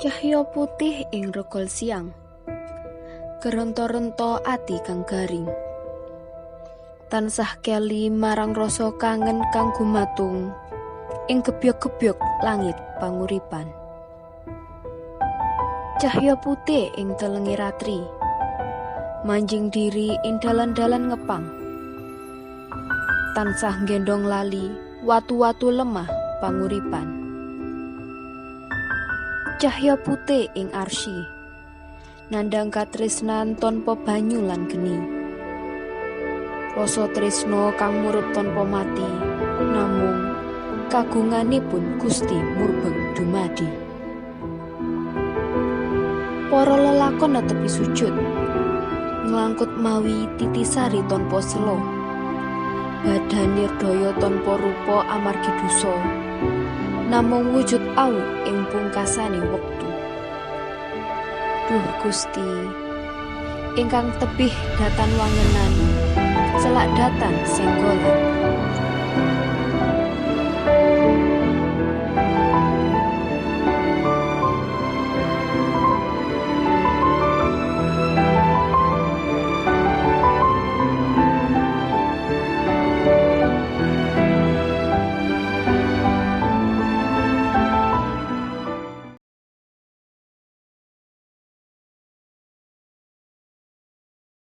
Cahya putih ing regol siang, Gerento-rento ati kang garing. Tansah keli marang rasa kangen kang gumatung ing gebyok-gebyok langit panguripan. Cahya putih ing telenge ratri, manjing diri ing dalan-dalan ngepang. Tansah nggendong lali watu-watu lemah panguripan. Cahya putih ing arsy, nandhang katresnan tanpa banyu lan geni. Rasa tresna kang murup tanpa mati, namung kagunganipun Gusti murbeng dumadi. Para lelakon netepi sujud, nglangkut mawi titisari tanpa sela. Badan nirdaya tanpa rupa amargi dosa, namung wujud awuk ing pungkasane wektu. Duh Gusti, ingkang tebih datan wangenan, celak datan senggolan.